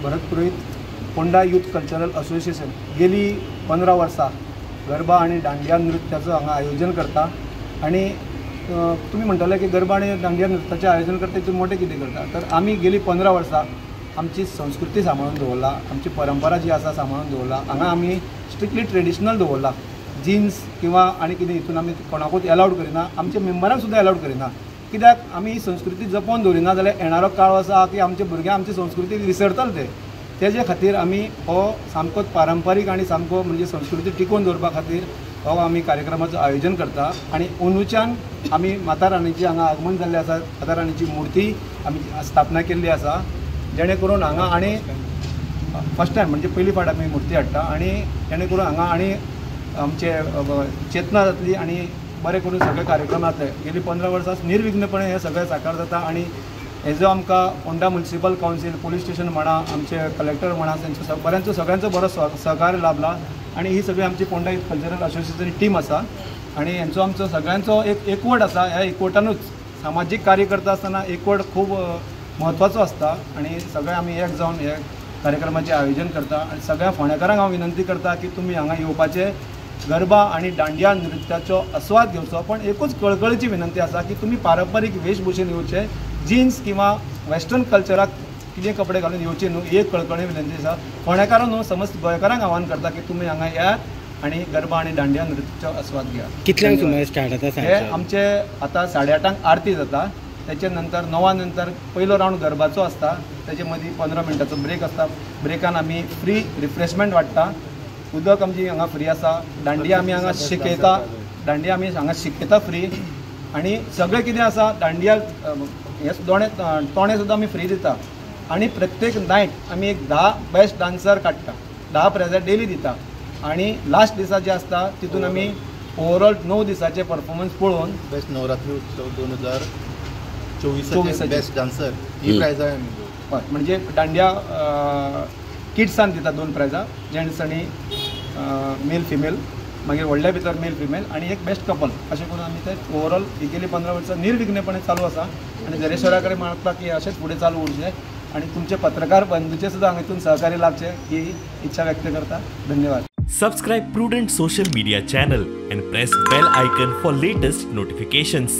भरत पुरोहित, Ponda youth cultural association गेली 15 वर्सां गरबा आनी दांडिया नृत्याचो हांगा आयोजन करता. आनी तुमी म्हणटले की गरबा आनी दांडिया नृत्याचें आयोजन करता तितून मोटें कितें करता, तर आमी गेली 15 वर्सां आमची संस्कृती सांबाळून दवरला, आमची परंपरा जी आसा सांबाळून दवरला. हांगा आमी स्ट्रिक्टली ट्रेडिशनल दवरला, जिन्स किंवा आनी कितें हितून आमी कोणाकूच एलावड करिना, आमच्या मेंबरांक सुद्दां एलावड करिना. कित्याक आमी ही संस्कृती जपोवन दवरिना जाल्यार येणारो काळ आसा की आमचे भुरगे आमची संस्कृती विसरतले. ते तेजे खातीर आमी हो सामकोच पारंपारीक आनी सामको म्हणजे संस्कृती टिकोवन दवरपा खातीर हो आमी कार्यक्रमाचो आयोजन करता. आनी अंदूच्यान आमी माता राणीची हांगा आगमन जाल्लें आसा, माता राणीची मूर्ती आमी स्थापना केल्ली आसा, जेणे करून हांगा आनी फर्स्ट टायम म्हणजे पयली फावट आमी मूर्ती हाडटा आनी जेणे करून हांगा आनी आमचे चेतना जातली आनी बरें करून सगळे कार्यक्रम जातले. गेली 15 वर्सां निर्विघ्नपणे हे सगळें साकार जाता. आनी हेजो आमकां Ponda municipal council, police station म्हणा, आमचे कलेक्टर म्हणा, तेंचो बऱ्यांचो सगळ्यांचो बरो सहकार्य लाभला. आनी ही सगळी आमची Ponda youth cultural association team आसा आनी हेंचो आमचो सगळ्यांचो एक एकवट आसा. ह्या एकवटानूच सामाजीक कार्य करता आसतना एकवट खूब म्हत्वाचो आसता आनी सगळे आमी एक जावन हे कार्यक्रमाचें आयोजन करता. आनी सगळ्या फोंडेकारांक हांव विनंती करता की तुमी हांगा येवपाचें, गरबा आनी दांडिया नृत्याचो आस्वाद घेवचो. पण एकूच कळकळीची विनंती आसा की तुमी पारंपारीक वेशभूषेन येवचे, जिन्स किंवा वेस्टर्न कल्चराक कितें कपडे घालून येवचे न्हू, एक कळकळी विनंती आसा. फोंडेकारां न्हू, समस्त गोंयकारांक आव्हान करता की तुमी हांगा येयात आनी गरबा आनी दांडिया नृत्याचो आस्वाद घेयात. कितल्यांक सुमार स्टार्ट जाता? हे आमचे आतां 8:30 आरती जाता, तेचे नंतर 9 नंतर पयलो रावंड गरबाचो आसता, तेजे मदीं 15 मिनटाचो ब्रेक आसता. ब्रेकान आमी फ्री रिफ्रेशमेंट वाडटा, उदक आमची हांगा फ्री आसा, दांडिया आमी हांगा शिकयता, दांडिया आमी हांगा शिकयता फ्री. आनी सगळें कितें आसा दांडिया हे दोणे तोणे सुद्दां आमी फ्री दिता. आनी प्रत्येक नायट आमी एक 10 बेस्ट डान्सर काडटा, 10 प्रायजां डेली दिता. आनी लास्ट दिसा जे आसता तितून आमी ओवरऑल 9 दिसाचे परफॉर्मन्स पळोवन बेस्ट नवरात्री उत्सव 2024 बेस्ट डान्सर ही प्रायजां आमी हय, म्हणजे दांडिया किड्सान दिता 2 प्रायजां, जेंट्स आनी मेल फिमेल, मागीर व्हडल्या भितर मेल फिमेल आनी एक बेस्ट कपल, अशें करून आमी ते ओवरऑल ही गेली 15 वर्सां निर्विघ्नपणे चालू आसा. आनी जरेश्वरा कडेन मागता की अशेंच फुडें चालू उरचें आनी तुमचे पत्रकार बंधूचे सुद्दां हांगा हितून सहकार्य लाभचें ही इच्छा व्यक्त करता. धन्यवाद. Subscribe Prudent social media channel and press bell icon for latest notifications.